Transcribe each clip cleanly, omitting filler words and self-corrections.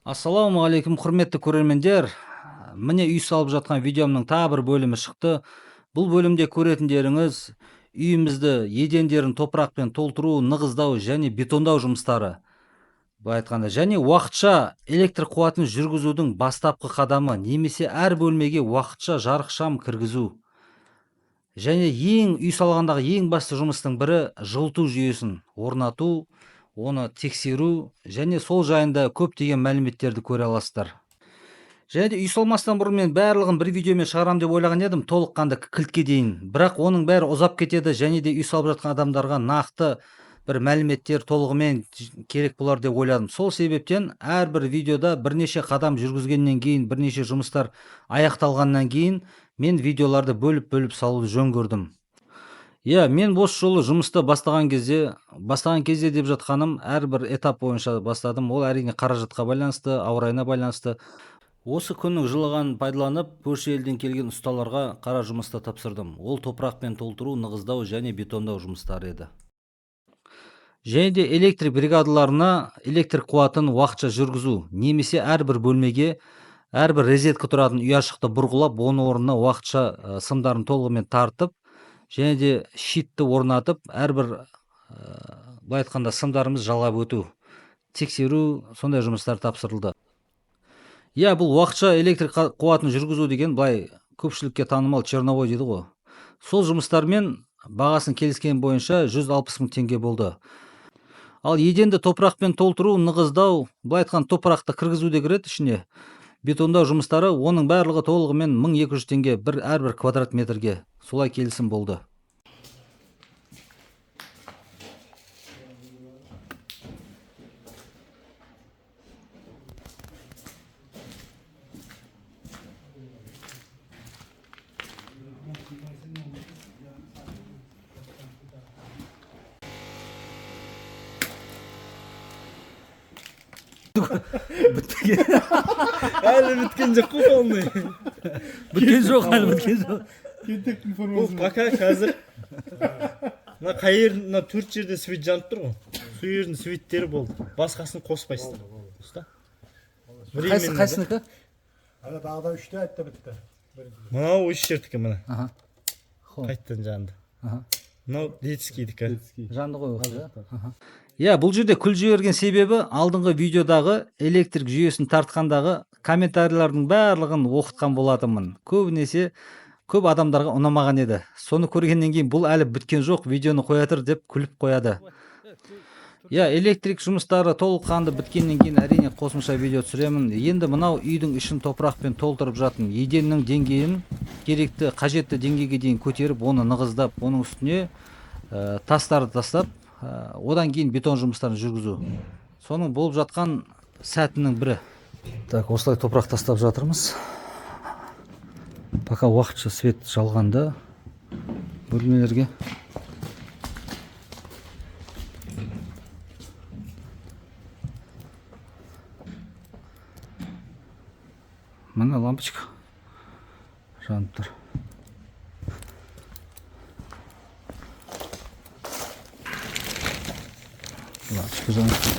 Ассалаумағалейкум, құрметті көрермендер. Міне, үй салып жатқан видеомның тағы бір бөлімі шықты. Бұл бөлімде көретіндеріңіз үйімізді едендерін топырақпен толтыру, нығыздау және бетондау жұмыстары. Былай айтқанда, және уақытша электр қуатын жүргізудің бастапқы қадамы немесе әр бөлмеге уақытша жарық шам кіргізу. Және ең үй салғандағы ең басты жұмыстың бірі жылыту жүйесін орнату, оны тексеру және сол жайында көптеген мәліметтерді көре аласыздар. Және де үй салмастан бұрын мен барлығын бір видеомен шығарам деп ойлаған едім, толыққанды кілтке дейін. Бірақ оның бәрі ұзап кетеді және де үй салып жатқан адамдарға нақты бір мәліметтер толығымен керек болар деп ойладым. Сол себептен әрбір видеода бірнеше қадам жүргізгеннен кейін, бірнеше жұмыстар аяқталғаннан кейін мен видеоларды бөліп-бөліп салуды жөн көрдім. Иә, мен осы жолы жұмысты бастаған кезде деп жатқаным, әрбір этап бойынша бастадым. Ол әрине қаражатқа байланысты, ауа райына байланысты. Осы күннің жылығанын пайдаланып, көрші елден келген ұсталарға қара жұмысты тапсырдым. Ол топырақпен толтыру, нығыздау және бетондау жұмыстары еді. Және де электрик бригадаларына электр қуатын уақытша жүргізу немесе әрбір бөлмеге әрбір розетка тұратын ұяшықты бұрғылап, оның орнына уақытша сымдарын толығымен тартып, және де щитті орнатып, әрбір былай айтқанда сымдарымыз жалғап өту, тексеру, сондай жұмыстар тапсырылды. Иә, бұл уақытша электр қуатын жүргізу деген былай көпшілікке танымал черновой дейді ғой. Сол жұмыстармен бағасын келіскен бойынша 160 мың теңге болды. Ал еденді топырақпен толтыру, нығыздау, былай айтқан топырақты кіргізу де кіреді ішіне. Бетондау жұмыстары, оның барлығы толығымен 1200 теңге бір әрбір квадрат метрге. Солай келісім болды. Бітпеген. Әлі біткен жоқ қой полный. Біткен жоқ, әлі біткен жоқ. Тентектің Бұл формасы. Пока қазір мына қай жер, мына төрт жерде свет жанып тұр ғой, сол жердің светтері болды, басқасын қоспайсыздар. Дұрыс та? Қайсы, қайсынікі? Ана тағы да үште айтты, бітті. Бірінші. Мынау осы жердікі, міне. Аха. Қайтадан жанды. Аха. Мынау детскийдікі. Жанды ғой осы. Аха. Иә, бұл жерде күл жіберген себебі алдыңғы видеодағы электрик жүйесін тартқандағы комментарийлардың барлығын оқытқан болатынмын. Көбінесе көп адамдарға ұнамаған еді. Соны көргеннен кейін бұл әлі біткен жоқ, видеоны қоя тұр деп күліп қояды. Иә, электрик жұмыстары толыққанды біткеннен кейін әрине қосымша видео түсіремін. Енді мынау үйдің ішін топырақпен толтырып жатырмын. Еденнің деңгейін керекті, қажетті деңгейге дейін көтеріп, оны нығыздап, оның үстіне тастарды тастап, одан кейін бетон жұмыстарын жүргізу. Соның болып жатқан сәтінің бірі. Так, осылай топырақ тастап жатырмыз. Пока уақытша свет жалғанды бөлмелерге. Міне, лампочка жанып тұр. Лампочка жанып тұр.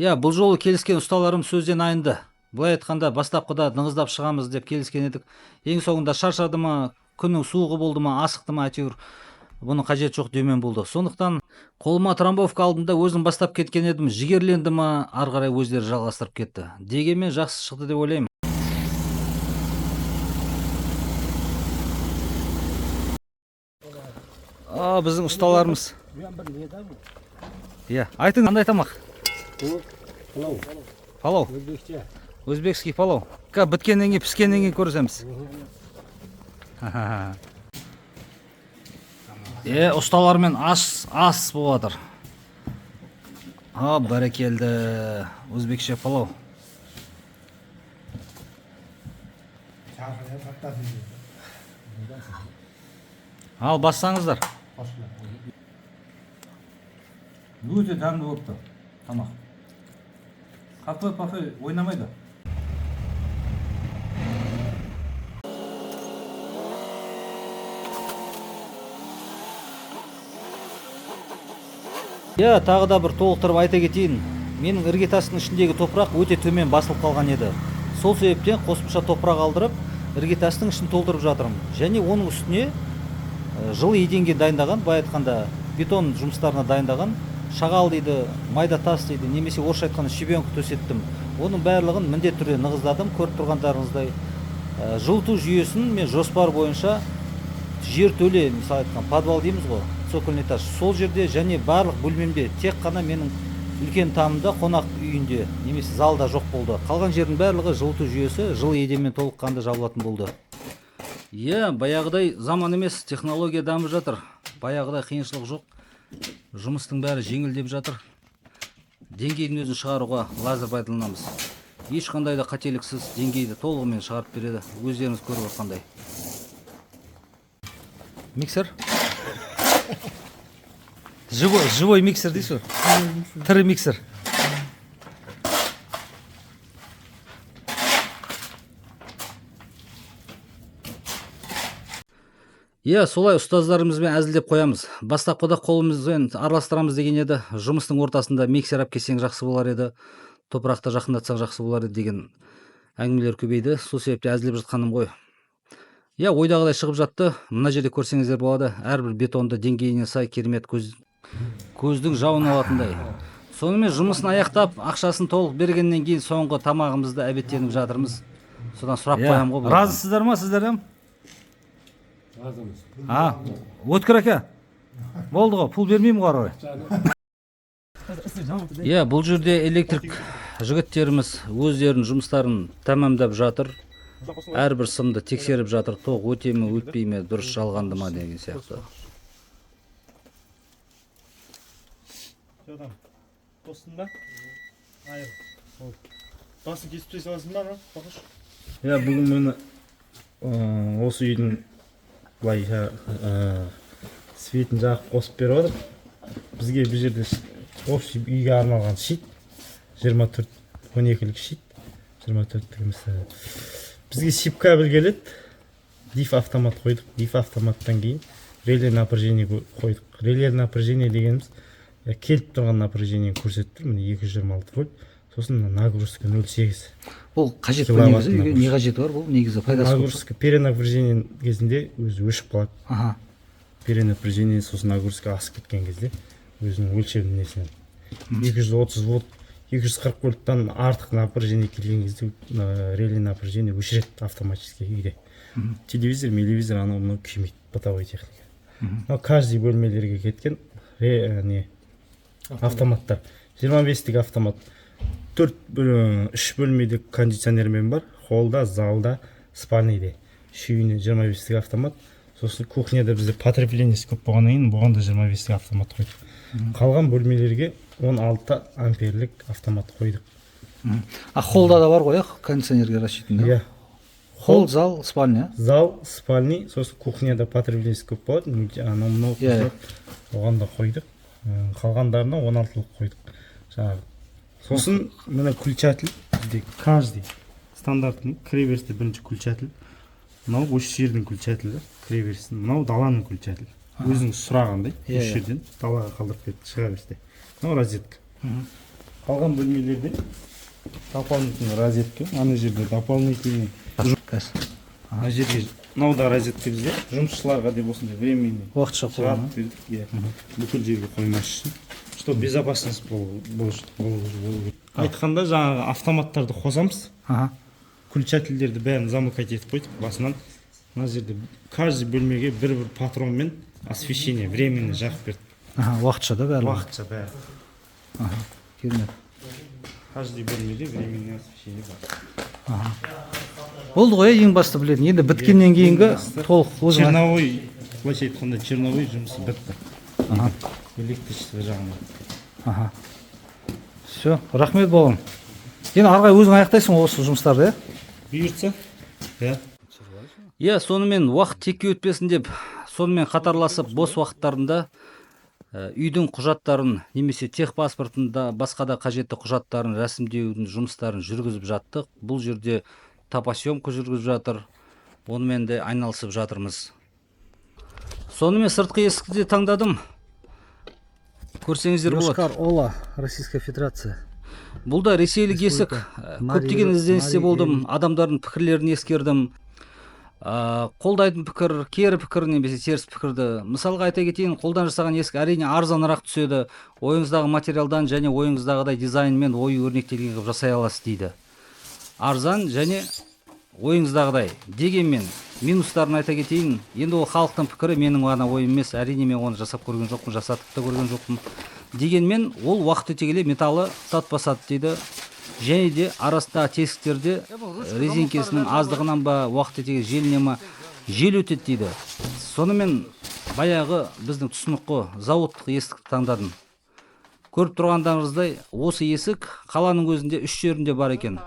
Иә, бұл жолы келіскен ұсталарым сөзден айынды. Былай айтқанда, бастапқыда нығыздап шығамыз деп келіскен едік. Ең соңында шаршады ма, күннің суығы болды ма, асықты ма, әйтеуір бұның қажеті жоқ деумен болды. Сондықтан қолыма трамбовка алдым да өзім бастап кеткен едім, жігерленді ма, ары қарай өздері жалғастырып кетті. Дегенмен жақсы шықты деп ойлаймын. А, біздің ұсталарымыз. Бір не да бұл? Иә, айтың, қандай тамақ? Палау. Палау. Өзбекше. Өзбекский палау. Біткеннен кейін, піскеннен кейін көрісеміз. Ұсталармен ас ас болып жатыр. А, бәрекелді. Өзбекше палау. Ал бассаңыздар. Өте дәмді болыпты тамақ. Кафе пафе ойнамайды. Иә, тағы да бір толықтырып айта кетейін. Менің іргетастың ішіндегі топырақ өте төмен басылып қалған еді. Сол себептен қосымша топырақ алдырып, іргетастың ішін толтырып жатырмын. Және оның үстіне жылы еденге дайындаған, былай айтқанда, бетон жұмыстарына дайындаған шағал дейді, майда тас дейді, немесе орысша айтқанда щебенка төсеттім. Оның барлығын міндетті түрде нығыздадым, көріп тұрғандарыңыздай. Жылыту жүйесін мен жоспар бойынша жертөле, мысалы айтқан, подвал дейміз ғой, цокольный этаж. Сол жерде және барлық бөлмемде, тек қана менің үлкен тамымда, қонақ үйінде немесе залда жоқ болды. Қалған жердің барлығы жылыту жүйесі жылы еденмен толыққанды жабылатын болды. Иә, баяғыдай заман емес, технология дамып жатыр. Баяғыдай қиыншылық жоқ. Жұмыстың бәрі жеңілдеп жатыр. Деңгейдің өзін шығаруға лазер пайдаланамыз. Ешқандай да қателіксіз деңгейді толығымен шығарып береді, өздеріңіз көріп отқандай. Миксер? Живой, живой миксер дейсіз ғой? Тірі миксер. Иә, солай ұстаздарымызбен әзілдеп қоямыз. Бастапқыда қолымызбен араластырамыз деген еді. Жұмыстың ортасында миксер алып келсең жақсы болар еді, топырақты жақындатсаң жақсы болар еді деген әңгімелер көбейді. Сол себепті әзілдеп жатқаным ғой. Иә, ойдағыдай шығып жатты. Мына жерде көрсеңіздер болады. Әрбір бетонды деңгейіне сай керемет көздің жауын алатындай. Сонымен жұмысын аяқтап, ақшасын толық бергеннен кейін соңғы тамағымызды әбеттеніп жатырмыз. Содан сұрап қоямын ғой. Разысыздар ма сіздер? Разымыз. А, Өткір әке. Болды ғой, пұл бермеймін ғой ары қарай. Иә, бұл жерде электрик жігіттеріміз өздерінің жұмыстарын тәмамдап жатыр. Әрбір сымды тексеріп жатыр, тоқ өте ме, өтпей ме, дұрыс жалғанды ма деген сияқты. Жодам. Қостың ба? Айыр. Болды. Басын кесіп тастай саласың ба, Бақыш? Иә, бүгін міне осы үйдің былай светін жағып қосып беріп жатыр. Бізге бұл жерде общий үйге арналған щит, 24 12-лік щит, 24-тік мысалы. Бізге сип кабель келеді, диф автомат қойдық. Диф автоматтан кейін реле напряжение қойдық. Реле напряжение дегеніміз келіп тұрған напряжениені көрсетіп тұр, міне 226 вольт. Сосын мына нагрузка 0,8. Бұл қажет па Киловатт негізі? Үйге не нагрузка. қажеті бар бұл? Негізі пайдасы көп. Нагрузка перенапряжение кезінде өзі өшіп қалады. Перенапряжение, сосын нагрузка асып кеткен кезде өзінің өлшем несінен 230 вольт, 240 вольттан артық напряжение келген кезде реле напряжение өшіреді автоматически үйде. Телевизор, телевизор анау мынау күймейді, бытовой техника. Мынау каждый бөлмелерге кеткен не автоматтар. 25-тік автомат. Төрт, үш бөлмеде кондиционермен бар, холлда, залда, спальныйде. Үшеуіне 25-тік автомат. Сосын кухняда бізде потреблениесі көп болғаннан кейін бұған да 25-тік автомат қойдық. Қалған бөлмелерге 16 амперлік автомат қойдық. А холлда да бар ғой, иә, кондиционерге рассчитан, да? Иә. Холл, зал, спальня. Зал, спальный, сосын кухняда потреблениесі көп болады, анау мынау Иә, иә. қосылады. Оған да қойдық. Қалғандарына 16-лық қойдық. Жаңағы. Сосын міне включатель бізде каждый стандартный кіреберісте бірінші включатель. Мынау осы жердің включателі, кіреберістің. Мынау даланың включателі. Өзіңіз сұрағандай, осы жерден далаға қалдырып кетті, шыға берісте. Мынау розетка. Қалған бөлмелерде дополнительный розетка, ана жерде дополнительный Қазір. ана жерге мынау да розетка бізде жұмысшыларға деп осындай временный Уақытша қойған. шығарып бердік, иә, бүкіл жерге қоймас үшін, чтобы безопасность болу керек. Айтқанда, жаңағы автоматтарды қосамыз, включательдерді бәрін замыкать етіп қойдық басынан. Мына жерде каждый бөлмеге бір бір патронмен освещение временно жағып бердік. Аха, уақытша да барлығы. Уақытша бәрі. Аха, керемет. Каждый бөлмеде временное освещение бар. Болды ғой, иә, ең басты білетін. Енді біткеннен кейінгі толық өзің. Черновой, былайша айтқанда, черновой жұмысы бітті. Электричество жағынан. Аха. Все, рахмет, балам. Енді ары қарай өзің аяқтайсың ғой осы жұмыстарды, иә? Бұйыртса, иә. Иә, сонымен уақыт текке өтпесін деп, сонымен қатарласып бос уақыттарында үйдің құжаттарын немесе техпаспортында, басқа да қажетті құжаттарын рәсімдеудің жұмыстарын жүргізіп жаттық. Бұл жерде топосъемка жүргізіп жатыр, онымен де айналысып жатырмыз. Сонымен сыртқы есікті де таңдадым, көрсеңіздер болады. Йошкар Ола, Российская Федерация. Бұл да ресейлік есік. Көптеген ізденісте болдым, адамдардың пікірлерін ескердім. Қолдайтын пікір, кері пікір немесе теріс пікірді. Мысалға айта кетейін, қолдан жасаған есік, әрине, арзанырақ түседі. Ойыңыздағы материалдан және ойыңыздағыдай дизайнмен, ою өрнектелген қылып жасай аласыз дейді. Арзан және ойыңыздағыдай. Дегенмен минустарын айта кетейін. Енді ол халықтың пікірі, менің ғана ойым емес. Әрине, мен оны жасап көрген жоқпын, жасатып та көрген жоқпын. Дегенмен ол уақыт өте келе металлы тат басады дейді. Және де арасындағы тесіктерде резеңкесінің аздығынан ба, уақыт өте келе желіне ма, жел өтеді дейді. Сонымен баяғы біздің түсінік қой, зауыттық есікті таңдадым. Көріп тұрғандарыңыздай, осы есік қаланың өзінде үш жерінде бар екен.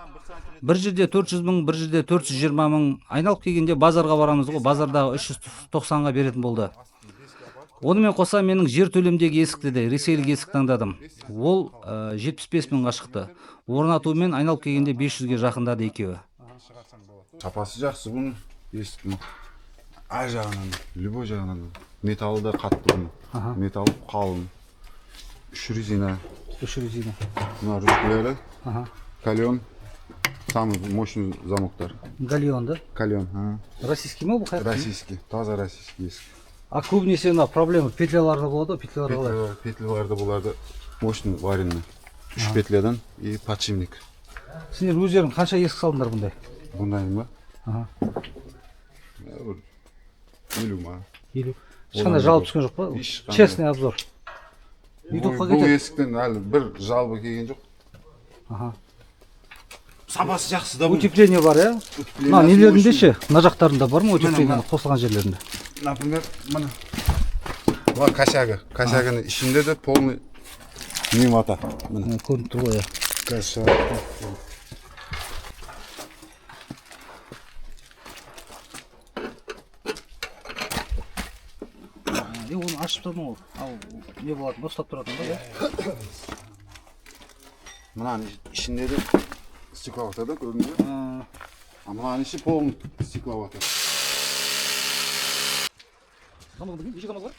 Бір жерде 400 мың, бір жерде 420 мың. Айналып келгенде базарға барамыз ғой, базардағы 390-ға беретін болды. Онымен қоса менің жер төлемдегі есікті де ресейлік есік таңдадым. Ол 75 мыңға шықты. Орнатуымен айналып келгенде 500-ге жақындады екеуі. Сапасы жақсы бұның, есіктің әр жағынан, любой жағынан. Металлы да қатты бұның, металлы қалың, үш резина. Үш резина. Мына ручкалары Кальон, самый мощный замоктар. Гальон, да? Кальон, а. Российский ма бұл, қай? Российский, таза российский есік. А көбінесе мына проблема петляларда болады ғой, петлялар қалай? Петляларды, бұларды мощный варенный үш петлядан и подшипник. Сендер өздерің қанша есік салдыңдар бұндай? Бұндайың ба? Аха. Бір 50 ма. 50. Ешқандай жалоб түскен жоқ па? Ешқандай. Честный обзор. Ютубқа Бұл кетеді. Есіктен әлі бір жалоба келген жоқ. Сапасы жақсы да бұның. Утепление бар, иә? Мына нелерінде ше, мына жақтарында бар ма утепление, қосылған жерлерінде? Например, міне, мына косягі, косягінің ішінде де полный не вата, міне. Міне, көрініп тұр ғой, иә. Косяк. Е, оны ашып тастадың ғой, ал не болатын ба, ұстап тұратын ба, иә? Мынаның ішінде де стекловата да, көрдіңіз бе? А мынаның іші полный стекловата. Неше камаз бар?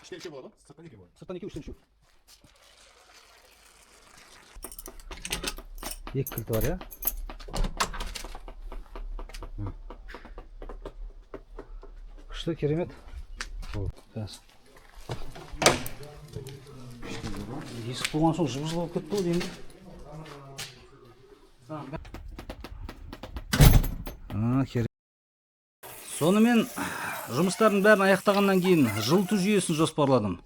Үштен үшеу болады ғой, сырттан екеу болады, сырттан екеу, үштен үшеу. Екі кілті бар, иә. Күшті, керемет. Қазір есік болған соң жып жылы болып кетті ғой деймін. А, керемет. Сонымен жұмыстардың бәрін аяқтағаннан кейін жылыту жүйесін жоспарладым.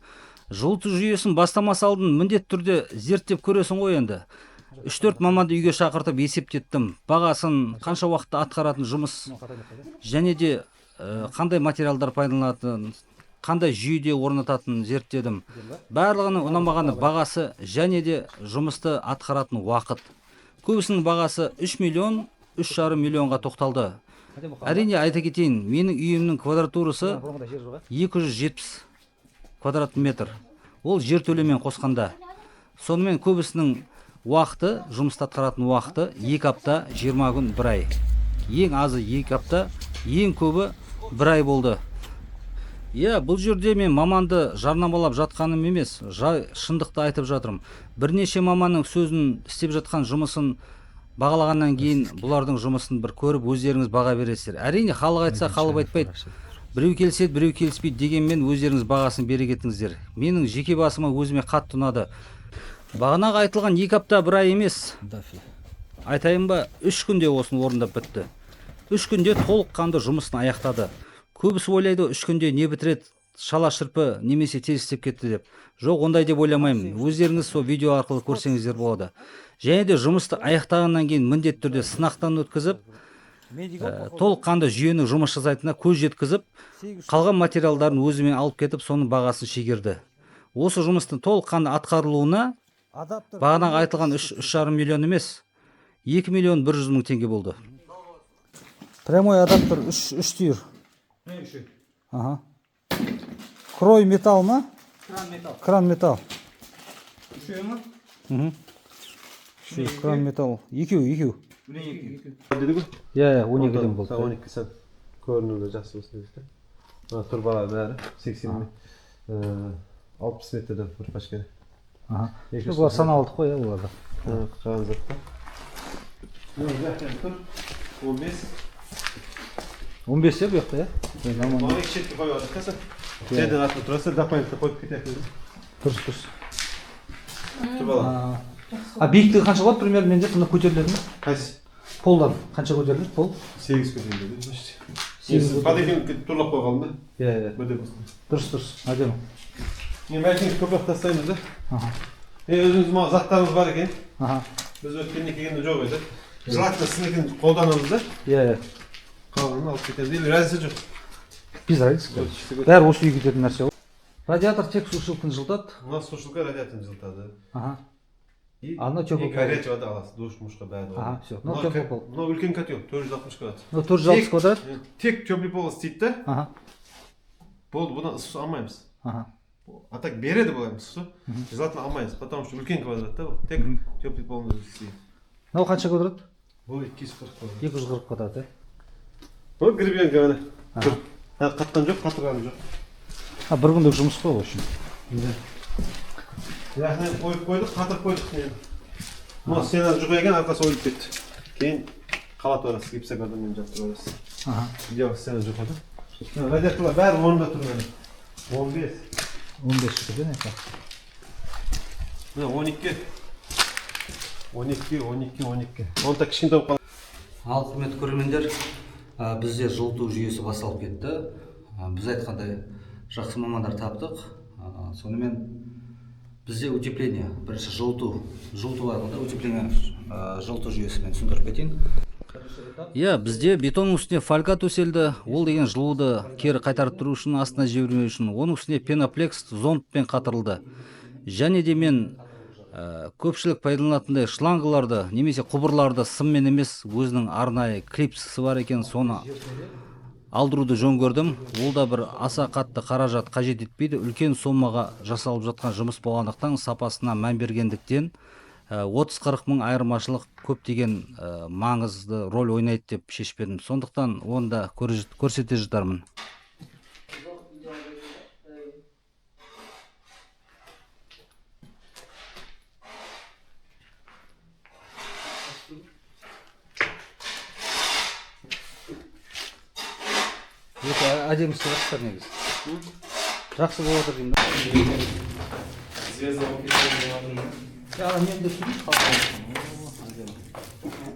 Жылыту жүйесін бастамас алдын міндетті түрде зерттеп көресің ғой енді. Үш төрт маманды үйге шақыртып, есептеттім бағасын, қанша уақытта атқаратын жұмыс және де қандай материалдар пайдаланатынын, қандай жүйеде орнататынын зерттедім. Барлығының ұнамағаны бағасы және де жұмысты атқаратын уақыт. Көбісінің бағасы 3 миллион, 3,5 миллионға тоқталды. Әрине, айта кетейін, менің үйімнің квадратурасы 270 квадрат метр, ол жер төлемен қосқанда. Сонымен көбісінің уақыты, жұмысты атқаратын уақыты 2 апта, 20 күн, бір ай. Ең азы 2 апта, ең көбі бір ай болды. Иә, бұл жерде мен маманды жарнамалап жатқаным емес, жай шындықты айтып жатырмын. Бірнеше маманның сөзін, істеп жатқан жұмысын бағалағаннан кейін, бұлардың жұмысын бір көріп, өздеріңіз баға бересіздер. Әрине, халық айтса, қалып айтпайды, біреу келіседі, біреу келіспейді. Дегенмен өздеріңіз бағасын бере кетіңіздер. Менің жеке басыма, өзіме қатты ұнады. Бағанағы айтылған 2 апта, бір ай емес, айтайын ба, 3 күнде осыны орындап бітті. 3 күнде толыққанды жұмысын аяқтады. Көбісі ойлайды, 3 күнде не бітіреді. Шала шырпы немесе тез істеп кетті деп. Жоқ, ондай деп ойламаймын. Өздеріңіз сол видео арқылы көрсеңіздер болады. Және де жұмысты аяқтағаннан кейін міндетті түрде сынақтан өткізіп, толыққанды жүйенің жұмыс жасайтынына көз жеткізіп, қалған материалдарын өзімен алып кетіп, соның бағасын шегерді. Осы жұмыстың толыққанды атқарылуына бағанағы айтылған 3,5 миллион емес, 2 миллион 100 мың теңге болды. Прямой адаптер 3 түйір. Ага. Крой металл ма? Кран металл. Кран металл. Үшеуі ма? Мхм. Үшеу кран металл. Екеу, екеу. Міне екі. Деді ғой. Иә, иә, 12-ден болды. 12 сәт көрінуі жақсы болсын дедік та. Мына турбалар бәрі 80 60 метрден бір пачка. Аха. Бұлар саналдық қой, иә, оларда. Қалған затта. Мына тұр. 15. 15 иә, бұл жақта, иә? Нормально. Мына екі шетке қойып алдық та. Жерден артында тұраса, дополнительно қойып кетеді. Дұрыс, дұрыс. Турбалар. А биіктігі қанша болады примерно менде сонда көтеріледі ме? Қайсы? Полдан қанша көтеріледі пол? 8 көтеріледі. Почти. 8 Подоконникке турлап қойғанмын да. Иә, иә. Бірдей болсын. Дұрыс, дұрыс. Әдемі. Мен мәшинені көбірек тастаймыз да. Аха. Өзіміз мына заттарымыз бар екен. Аха. Біз өткенде келгенде жоқ еді. Желательно сіздікін қолданамыз да. Иә, иә. Қалғанын алып кетеміз. Или разница жоқ. Без разницы. Бәрі осы үйге кететін нәрсе ғой. Радиатор тек сушилканы жылытады. Мына сушилка радиаторын жылытады. Аха. И, А мына теплый и горячий вода аласыз. Душ, мушқа бәрі. Аха, всё. Мынау теплый пол. Мынау үлкен котел, 460 квадрат. Мынау 460 квадрат. Тек теплый пол істейді да. Аха. Болды, бұдан ыссы су алмаймыз. Аха. А так береді бұл ыссы су. Желательно алмаймыз, потому что үлкен квадрат та бұл. Тек теплый полны істейді. Мынау қанша квадрат? Бұл 240 квадрат. 240 квадрат, иә. Бұл гребенка міне. Тұр. Қатқан жоқ, қатырған жоқ. А бір күндік жұмыс қой, в общем. Яғни қойып қойдық, қатырып қойдық мен. Мына стена жұқа екен, арқасы ойылып кетті. Кейін қалат барасыз, гипсокартонмен жаптырып аласыз. Аха. Идеал стена жұқа да. Радиаторлар бәрі орнында тұр міне. 15. 15 штук, иә, Мына 12. 12, 12, 12. Оны да кішкентай болып қалды. Ал, құрметті көрермендер, бізде жылыту жүйесі басталып кетті. Біз айтқандай жақсы мамандар таптық. Сонымен бізде утепление, бірінші жылыту, жылыту алғанда утепление, жылыту жүйесімен түсіндіріп кетейін. Иә, бізде бетонның үстіне фольга төселді. Ол деген жылуды кері қайтарып тұру үшін, астына жібермеу үшін. Оның үстіне пеноплекс зонтпен қатырылды. Және де мен көпшілік пайдаланатындай шлангаларды немесе құбырларды сыммен емес, өзінің арнайы клипсісі бар екен, соны алдыруды жөн көрдім. Ол да бір аса қатты қаражат қажет етпейді. Үлкен сомаға жасалып жатқан жұмыс болғандықтан, сапасына мән бергендіктен, 30-40 мың айырмашылық көптеген маңызды роль ойнайды деп шешпедім. Сондықтан оны да көрсете жатармын. Өте әдемі істеп жатсыздар негізі. Жақсы болып отыр деймін да. Звезда болып кеткен. Я, мен де түсінейінші қалай. Әдемі.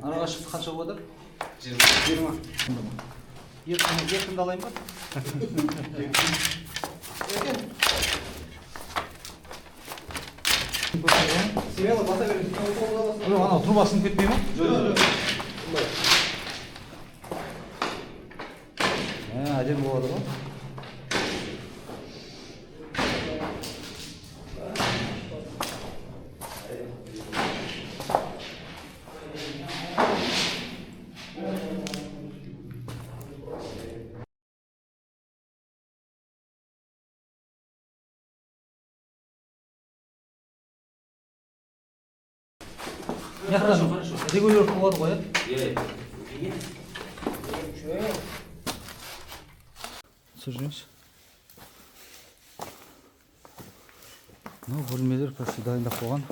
Араға шықты қанша болып отыр? 20. Еркінді алайын ба? Смело баса беріңіз. Жоқ, анау труба сынып кетпей ма? Жоқ, жоқ. Әдемі болады ғой. Регулировка болады ғой, иә? Түсіріңізші. Мынау бөлмелер почти дайындап қойған.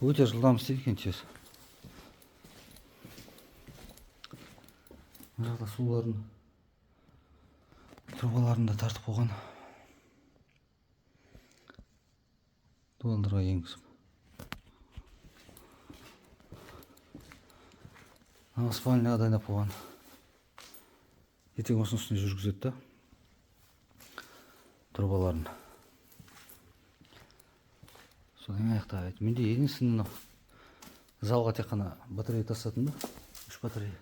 Өте жылдам істейді екен, тез. Мына жақта суларын, трубаларын да тартып қойған. Дуалдарға енгізіп. Мынау спальняға дайындап қойған. Ертең осының үстіне жүргізеді да трубаларын. Содан кейін аяқтайды. Менде единственный мынау залға тек қана батарея тастадым да, үш батарея.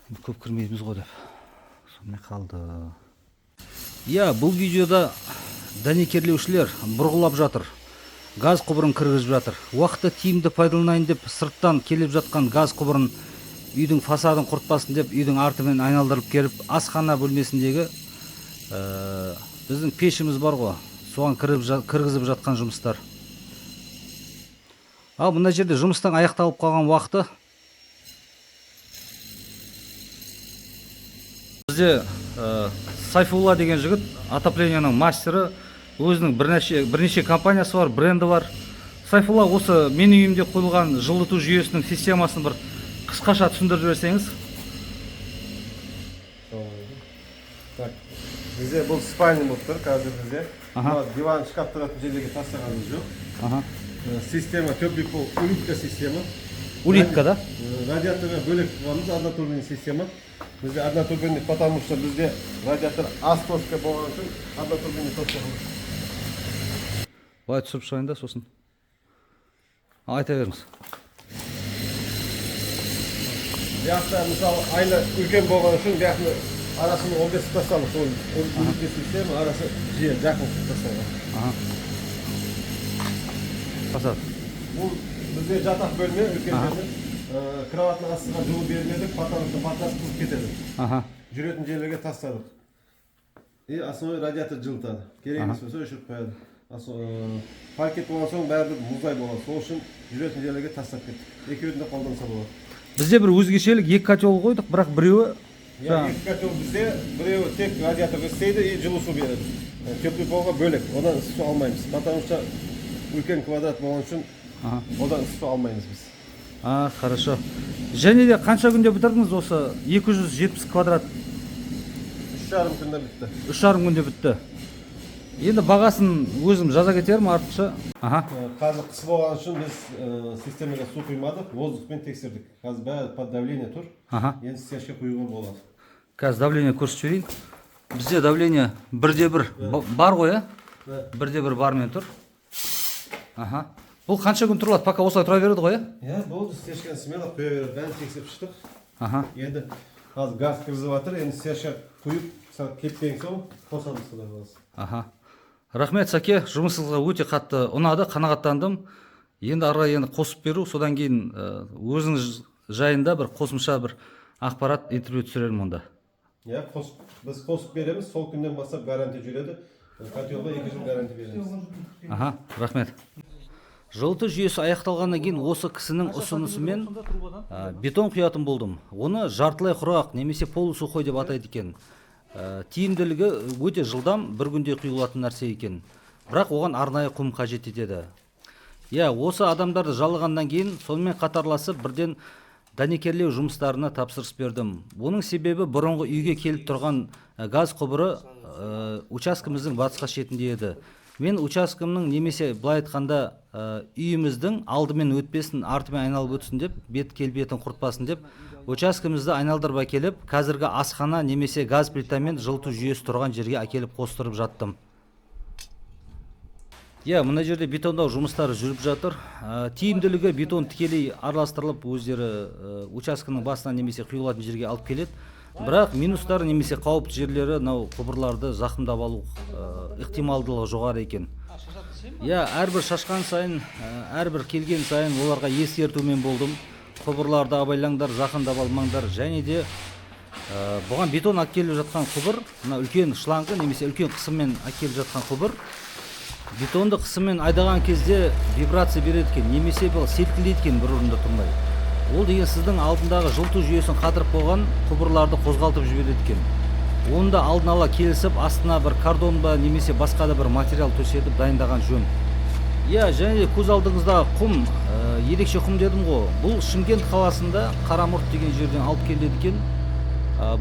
Енді көп кірмейміз ғой деп. Сонымен қалды. Иә, бұл видеода дәнекерлеушілер бұрғылап жатыр. Газ құбырын кіргізіп жатыр. Уақытты тиімді пайдаланайын деп, сырттан келіп жатқан газ құбырын үйдің фасадын құртпасын деп, үйдің артымен айналдырып келіп, асхана бөлмесіндегі біздің пешіміз бар ғой, соған кіргізіп жатқан жұмыстар. Ал мына жерде жұмыстың аяқталып қалған уақыты. Бізде Сайфулла деген жігіт, отопленияның мастері, өзінің бірнеше компаниясы бар, бренді бар. Сайфулла, осы менің үйімде қойылған жылыту жүйесінің системасын бір қысқаша түсіндіріп жіберсеңіз. Так, бізде бұл спальный болып тұр қазір бізде. Аха. Мына диван, шкаф тұратын жерлерге тастағанымыз жоқ. Аха. Система теплый пол, улитка система. Улитка, да? Радиаторға бөлек қойғанбыз, однотурбинный система. Бізде однотурбинный, потому что бізде радиатор аз тоска болған үшін однотурбинный тоска қылдық. Былай түсіріп шығайын да сосын. Айта беріңіз. Бұяқта мысалы айна үлкен болған үшін бұяқтың арасын 15 қылып тастадық. Сол улитка система арасы жер жақын қылып тасталған. Аха. Фасад. Бұл бізде жатақ бөлме, үлкен бөлме. Кроваттың астына жылу бермедік, потому что матрас қызып кетеді. Аха. Жүретін жерлерге тастадық. И основной радиатор жылытады. Керек емес болса өшіріп қояды. Паркет болған соң бәрібір мұздай болады. Сол үшін жүретін жерлерге тастап кеттік. Екеуін де қолданса болады. Бізде бір өзгешелік, екі котел қойдық, бірақ біреуі Иә, екі котел бізде, біреуі тек радиаторға істейді и жылы су береді. Теплый полға бөлек, одан ыстық су алмаймыз. Потому что үлкен квадрат болған үшін одан ыстық су алмаймыз біз. А, хорошо. Және де қанша күнде бітірдіңіз осы 270 квадрат? 3,5 күнде бітті. 3,5 күнде бітті. Енді бағасын өзім жаза кетермін артықша. Аха. Қазір қыс болған үшін біз системаға су құймадық, воздухпен тексердік. Қазір бәрі под давление тұр. Аха. Енді стяжка құюға болады. Қазір давление көрсетіп жіберейін. Бізде давление бірде бір бар ғой, ә? Да. Бірде бір бармен тұр. Аха. Бұл қанша күн тұрылады? Пока осылай тұра береді ғой, ә? Иә, болды, стяжканы смело құя береді. Бәрін тексеріп шықтық. Аха. Енді қазір газ кіргізіп жатыр, енді стяжка құйып, сәл кепкен соң қосамыз, құдай қаласа. Аха. Рахмет, Сәке, жұмысыңызға өте қатты ұнады, қанағаттандым. Енді ары қарай енді қосып беру, содан кейін өзіңіз жайында бір қосымша бір ақпарат, интервью түсірермін онда. Иә, біз қосып береміз, сол күннен бастап гарантия жүреді. Котелға 2 жыл гарантия береміз. Аха, рахмет. Жылыту жүйесі аяқталғаннан кейін осы кісінің ұсынысымен бетон құятын болдым. Оны жартылай құрғақ немесе полусухой деп атайды екен. Тиімділігі өте жылдам, бір күнде құйылатын нәрсе екен. Бірақ оған арнайы құм қажет етеді. Иә, осы адамдарды жалығаннан кейін сонымен қатарласып бірден дәнекерлеу жұмыстарына тапсырыс бердім. Оның себебі бұрынғы үйге келіп тұрған газ құбыры учаскеміздің батысқа шетінде еді. Мен учаскемнің немесе былай айтқанда, үйіміздің алдымен өтпесін, артымен айналып өтсін деп, бет келбетін құртпасын деп, учаскемізді айналдырып әкеліп, қазіргі асхана немесе газ плитамен жылыту жүйесі тұрған жерге әкеліп қостырып жаттым. Иә, мына жерде бетондау жұмыстары жүріп жатыр. Тиімділігі бетон тікелей араластырылып өздері учаскенің басына немесе құйылатын жерге алып келеді. Бірақ минустары немесе қауіпті жерлері мынау құбырларды зақымдап алу ықтималдылығы жоғары екен. Иә, әрбір шашқан сайын, әрбір келген сайын оларға ескертумен болдым. Құбырларды абайлаңдар, зақымдап алмаңдар. Және де бұған бетон әкеліп жатқан құбыр, мына үлкен шлангы немесе үлкен қысыммен әкеліп жатқан құбыр, бетонды қысыммен айдаған кезде вибрация береді екен, немесе бұл селкілдейді екен бір орында тұрмай. Ол деген сіздің алдындағы жылыту жүйесін қатырып қойған құбырларды қозғалтып жібереді екен. Оны да алдын ала келісіп, астына бір картон ба немесе басқа да бір материал төсетіп дайындаған жөн. Иә, және де көз алдыңыздағы құм, ерекше құм дедім ғой. Бұл Шымкент қаласында Қарамұрт деген жерден алып келеді екен.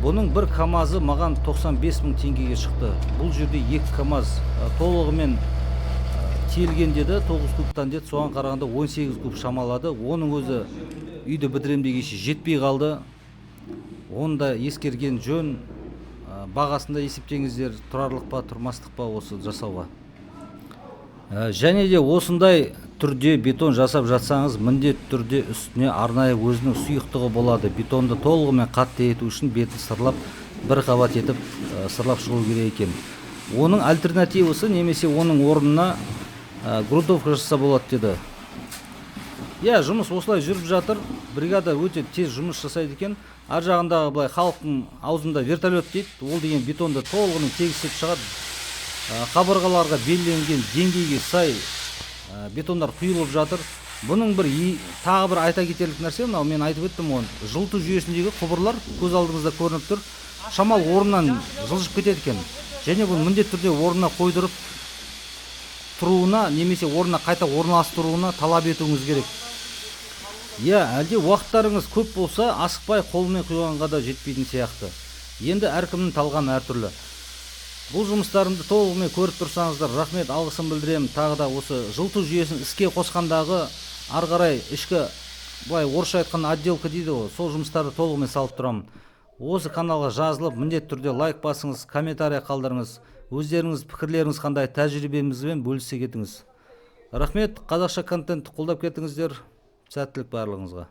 Бұның бір камазы маған 95 мың теңгеге шықты. Бұл жерде 2 камаз толығымен тиелген деді, 9 кубтан деді, соған қарағанда 18 куб шамалады. Оның өзі үйді бітірем дегенше жетпей қалды. Оны да ескерген жөн. Бағасын да есептеңіздер, тұрарлық па, тұрмастық па осы жасауға. Және де осындай түрде бетон жасап жатсаңыз, міндетті түрде үстіне арнайы өзінің сұйықтығы болады. Бетонды толығымен қатты ету үшін бетін сырлап, бір қабат етіп сырлап шығу керек екен. Оның альтернативасы немесе оның орнына грунтовка жасаса болады деді. Иә, жұмыс осылай жүріп жатыр. Бригада өте тез жұмыс жасайды екен. Ар жағындағы былай халықтың аузында вертолет дейді. Ол деген бетонды толығымен тегістеп шығады. Қабырғаларға белгіленген деңгейге сай бетондар құйылып жатыр. Бұның бір тағы бір айта кетерлік нәрсе, мынау мен айтып өттім ғой, жылыту жүйесіндегі құбырлар көз алдыңызда көрініп тұр. Шамал орнынан жылжып кетеді екен. Және бұны міндетті түрде орнына қойдырып тұруына немесе орнына қайта орналастыруына талап етуіңіз керек. Иә, әлде уақыттарыңыз көп болса, асықпай қолмен құйғанға да жетпейтін сияқты. Енді әркімнің талғамы әртүрлі. Бұл жұмыстарымды толығымен көріп тұрсаңыздар, рахмет, алғысым білдіремін. Тағы да осы жылыту жүйесін іске қосқандағы ары қарай ішкі, былай орысша айтқанда, отделка дейді ғой, сол жұмыстарды толығымен салып тұрамын. Осы каналға жазылып, міндетті түрде лайк басыңыз, комментарий қалдырыңыз. Өздеріңіз пікірлеріңіз қандай, тәжірибемізбен бөлісе кетіңіз. Рахмет, қазақша контентті қолдап кетіңіздер. Сәттілік барлығыңызға.